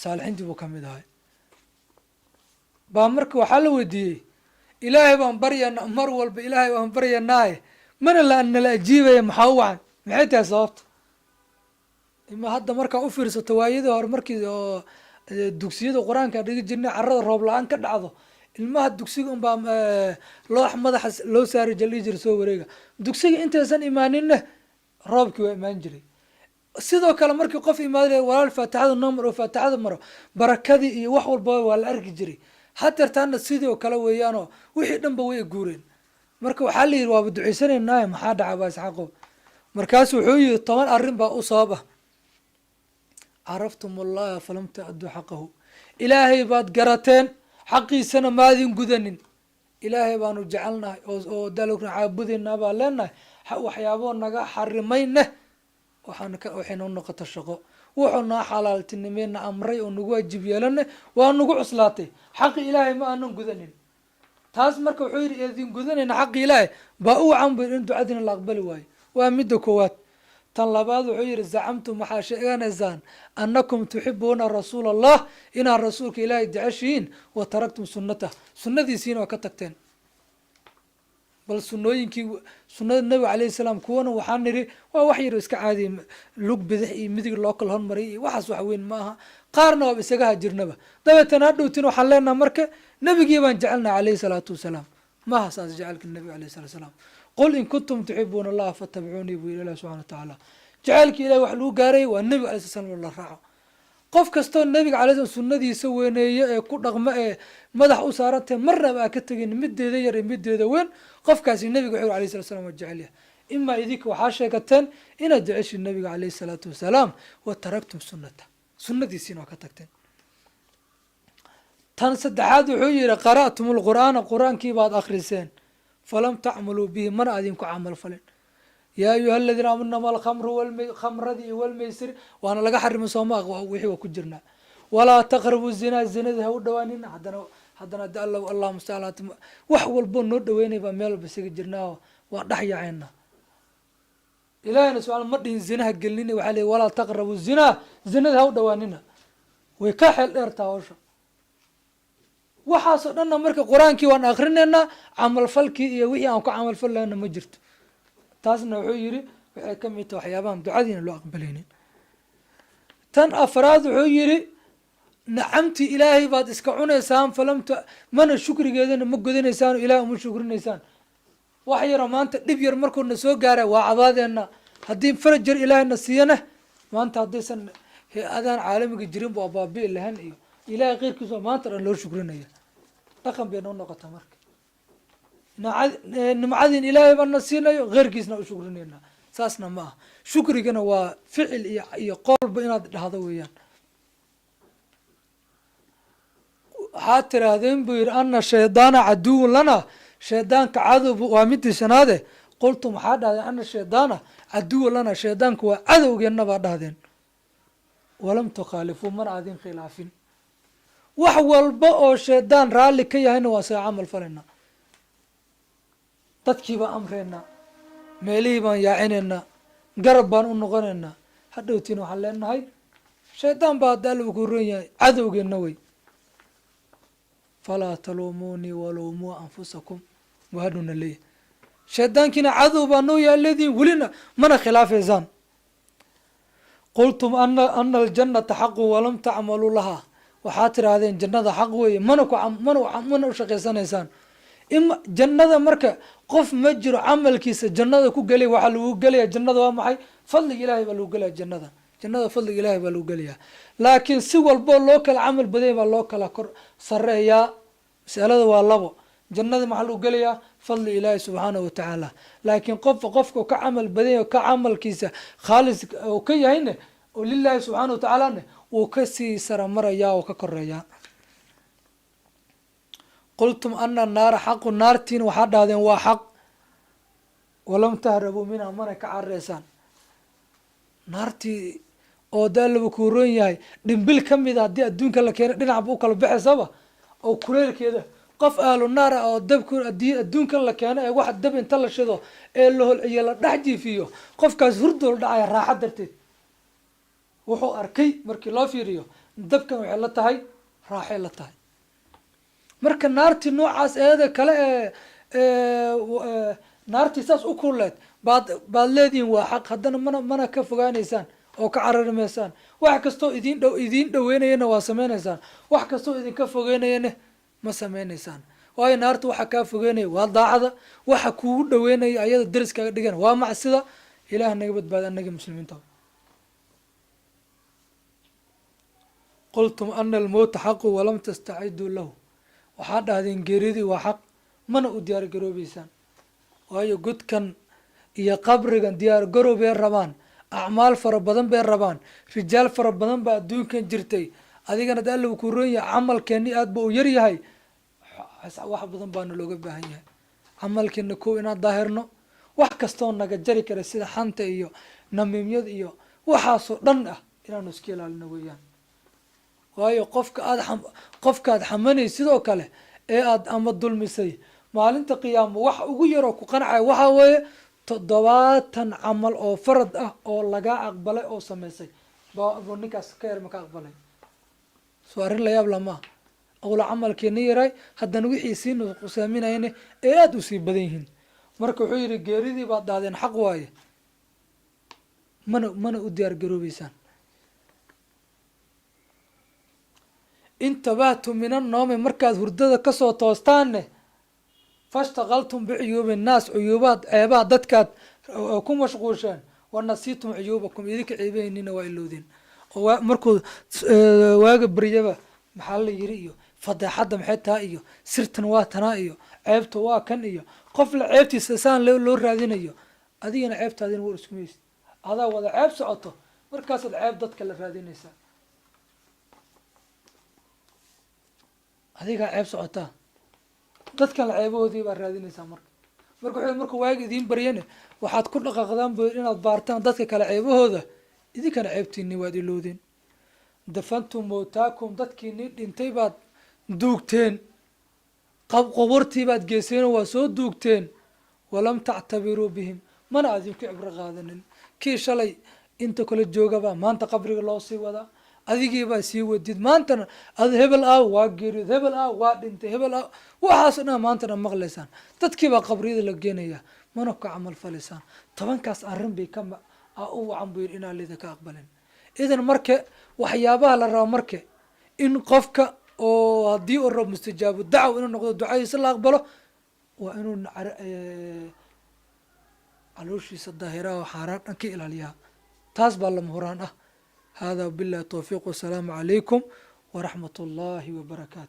Saalixiintii buu kamid ahay. Baa marka waxaa la weydiiyey, "Ilaahay baan baryanaa mar walba, Ilaahay baan baryanaaye, mana la nala ajiibaya, maxaa u wacan? Maxay tahay sababta?" Ima hadda markaa u fiirsato, waayadii hore markii oo dugsiyada Qur-aanka dhigi jirnay, carada roob la-aan ka dhacdo, ilmaha dugsiga unbaa loox madaxa loo saari jaldhihi jira, "Soo wareega dugsiga." Intaysan imaaninna roobkii waa imaan jiray. Sidoo kale markii qof imaad, "Walaal, faatixada noo mar," oo faatixada maro, barakadii iyo wax walbaba waa la arki jiray. Hadeertaana sidii oo kale weeyaanoo wixii dhan ba way guureen. Marka waxaa la yidhi, "Waaba duceysanaynaay, maxaa dhaca baa, Isxaaqo?" Markaasu wuxuu yihi, 10 arrin baa u sabab ah. Caraftum allaha falam tu'adduu xaqahu. Ilaahay baad garateen, xaqiisana maadin gudanin. Ilaahay baanu jecelnahay oo dalogna caabudaynaa baan leenahay, waxyaaboo naga xarimayne waxaan ka waxay noo noqota shaqo. Wuxuu noo xalaaltinimeyna amray oo nagu waajib yeelane waa nagu cuslaatay. Xaqi Ilaahay ma aanan gudanin. Taas marka wuxuu yidhi, idin gudanayna xaqi Ilaahay baa u wacan bu in ducadiina la aqbali waayo. Waa midda koowaad. Tan labaad wuxuu yihi, zacamtum, waxaa sheeganaysaan, annakum tuxibuuna rasuula Allah, inaad rasuulka Ilaahay jeceshihiin, wa taraktum sunnatah, sunnadiisiina waa ka tagteen. Bal sunooyinkii, sunada nabiga alayhi salaam, kuwana waxaa nidhi waa wax yar iska caadiya, lug bidix iyo midig loo kala hormariyay iyo waxaas, wax weyn ma aha. Qaarna waaba isaga hajirnaba. Dabeetana hadhowtin waxaan leenaha, marka nebigii baan jecelnahay alayhi salaatu wasalaam. Maha saas jecelka nebiga alayhi salatu wasalaam. "Qul in kuntum tuxibuuna allaha fattabicuunii," buu yidhi Ilah subxana wa tacaala. Jecelka Ilahi wax lagu gaaray waa nebiga alay sla slam oo la raaco. Qof kastoo nebiga alay slam sunadiisa weyneeye ee ku dhaqmo ee madax u saarantahay, marnaba aa ka tegin, mideeda yar iyo mideeda weyn, qofkaasi nebiga wuxuu alayh salat slam waa jecel yahay. Imaa idinka waxaa sheegateen inaad jeceshiin nebiga alayhi salaatu wasalaam, wa taraktum sunnata, sunadiisiina waa ka tagteen. Tan saddexaad wuxuu yihi, qara'tum lqur'aana, qur-aankii baad akriseen, falam tacmaluu bihi, mana adinku camal falin. Yaa ayuha aladiina aamanu inama alkhamru, khamradii iyo walmaysir waana laga xarimay, sooma? Wixii waa ku jirnaa. Walaa taqrabu zinaa, zinadii ha u dhawaanina. Haddana adi alla, allah mustacaan, wax walbo noo dhaweynay baa meel walba isaga jirnaa, waa dhex yacayna. Ilahina subaa ma dhihin zinaha gelnina, waxaa ley walaa taqrabu zinaa, zinada ha u dhawaanina. Way ka xeel dheertaa hawsha waxaasoo dhanna. Marka qur-aankii waan akrinaynaa, camalfalkii iyo wixii aan ku camalfal lahayna ma jirto. Taasna wuxuu yihi waxay kamid tahay waxyaabahan ducadiina loo aqbalaynin. Tan afraad wuxuu yihi, nacamtii Ilaahay baad iska cunaysaan, falamta, mana shukrigeedana ma godanaysaan, Ilahay uma shukrinaysaan. Wax yaroo maanta dhib yar markuu na soo gaara waa cabaadeena. Haddii faraj yar Ilaahayna siiyana, maanta haddaysan hay-adaan caalamiga jirin bu baabi'i lahan iyo Ilahay keyrkiisa maanta dhan loo shukrinaya. Dhaqan bay noo noqota. Marka nimcadiin Ilaahay baa na siinayo, keyrkiisna u shukrinayna, saasna ma aha. Shukrigana waa ficil iyo qolba inaad dhahdo weeyaan. Waxaad tiraahdeen buu yihi, ana shaydaana caduwun lana, shaydaanka cadow waa midii shanaade. Qultum, waxaa dhahdeen, ana shaydaana caduwun lana, shaydaanka waa cadowgeenna baa dhahdeen. Walam tukhaalifuu, mana adin khilaafin. Wax walba oo shaydaan raalli ka yahayna waa isaga camal falayna, dadkii baan amreynaa, meelihii baan yaacinaynaa, garab baan u noqonaynaa. Hadhowtiin waxaan leenahay shaydaan baa hadda Alla ku ron yahay, cadowgeenna wey. Falaa taluumuunii waluumuu anfusakum, buu hadhowna leeyahay. Shaydaankiina cadow baa noo yahay leedihin, welina mana khilaafaysaan. Qultum ana aljanata xaqu walam tacmaluu lahaa. Waxaad tirahdeen jannada xaq weeye, mana ku mana u shaqaysanaysaan. Ima jannada marka qof ma jiro camalkiisa jannada ku gelay. Waxaa lagu gelaya jannada waa maxay? Fadliga Ilahay baa lagu gelaya jannada. Jannada fadliga Ilahay baa lagu gelayaa, laakiin si walboo loo kala camal badanya baa loo kala kor sareeyaa. Masalada waa labo. Jannada maxaa lagu gelayaa? Fadli Ilaahi subxaanahu watacaala. Laakiin qofka qofka ka camal badanya, ka camalkiisa khaalis oo ka yahayne oo lilahi subxaana watacaalane, wuu kasii saramarayaa oo ka koreeyaa. Qultum ana naara xaqu, naartiina waxaa dhahdeen waa xaq, walam tahrabuu minha, mana ka carareysaan naartii. Oo daalaba kuuroon yahay, dhimbil ka mida haddii adduunka la keena dhinacba u kala baxaysaba oo kuleylkeeda. Qof ahlu naar ah oo dabku haddii adduunkan la keeno ee wax dab inta la shido ee la holciyo la dhex jiifiyo, qofkaas hurdool dhacaya raaxa darteed. Wuxuu arkay markii loo fiiriyo Dabkan waxay la tahay raaxay la tahay. Marka naartii noocaas eeda kale ee naartii saas u kuleed baad leedihiin waa xaq, haddana mana ka fogaaneysaan oo ka carari maysaan. Wax kastoo idin dhow idiin dhaweynayana waa sameyneysaan, wax kastoo idinka fogeynayana ma sameyneysaan. Waayo, naarta waxa kaa fogeynaya waa daacada, waxa kugu dhaweynaya ayada deriskaaga dhigan waa macsida. Ilaah naga badbaada annaga muslimiinta. Qultum ana almowta xaqu walam tastaciduu lahu. Waxaad dhahdeen geeridii waa xaq, mana u diyaar garoobeysaan. Waayo, godkan iyo qabrigan diyaar garow bay rabaan, acmaal fara badan bay rabaan, rijaal fara badan baa adduunkan jirtay. Adigana da Alla ku roon yahay, camalkeeni aad ba u yar yahay, wax badan baana looga baahan yahay. Camalkeena kow inaan daahirno, wax kastoo naga jari kara sida xanta iyo namiimyada iyo waxaasoo dhan ah inaanu iska ilaalino weeyaan. Waayo, qofka aad qofkaad xamanay sidoo kale ee aad ama dulmisay, maalinta qiyaamo wax ugu yaroo ku qancaya waxaa weeye 70 camal oo farad ah oo lagaa aqbalay oo sameysay buu ninkaas ka yar ma ka aqbalay. Soo arrin la yaab lamaha? Awla camalkeena yaray, haddana wixii sii nuqsaaminayana ee aada usii badan yihiin. Marka wuxuu yihi, geeridii baad dhahdeen xaq waaye, mana u diyaar garoobeysaan. Intabahtum min annoomi, markaad hurdada kasoo toostaanne, fashtaqaltum bicuyuubi nnaas, cuyuubaad ceebaha dadkaad ku mashquusheen, wanasiitum cuyuubakum, idinka ceebaheynina waa ilowdeen. Oo markuu waaga beryaba maxaa la yiri iyo fadeexadda maxay tahay iyo sirtan waa tanaa iyo ceebta waa kan iyo qof la ceebtiisa saan loo raadinayo, adigana ceebtaadina war iskumaysid, adaa wada ceeb socoto, markaasaad ceeb dadka la raadinaysaa. Adigaa ceeb socotaa, dadkan la ceebahoodii baad raadinaysaa. Marka wuxuu markuu waaga idiin baryane waxaad ku dhaqaaqdaan bu inaad baartaan dadka kale ceebahooda, idinkana ceebtiini waad ilowdeen. Dafantum mowtaakum, dadkiini dhintay baad duugteen, quburtii baad geyseenoo waa soo duugteen. Walam tactabiruu bihim, mana adinku cibro qaadanin. Kii shalay inta kale joogabaa maanta qabriga loo sii wadaa, adigiibaa sii wadid maantana. Ad hebel ah waa geeriyood, hebel ah waa dhintay, hebel ah, waxaaso dhan maantana maqlaysaan. Dadkiibaa qabriyada la geenaya, mana ka camal falaysaan. 10kaas arrin bay ka u wacan buu yidhi inaan lidinka aqbalin. Idan marka waxyaabaha la rabo marka in qofka oo haddii uu rabo mustajaabu dacw inuu noqdo, ducadiisa la aqbalo, waa inuu calooshiisa daahiraha oo xaaraan dhan ka ilaaliyaa. Taas baa lama huraan ah. Hada wabillahi towfiiq, wasalaamu calaykum waraxmat ullahi wabarakaatu.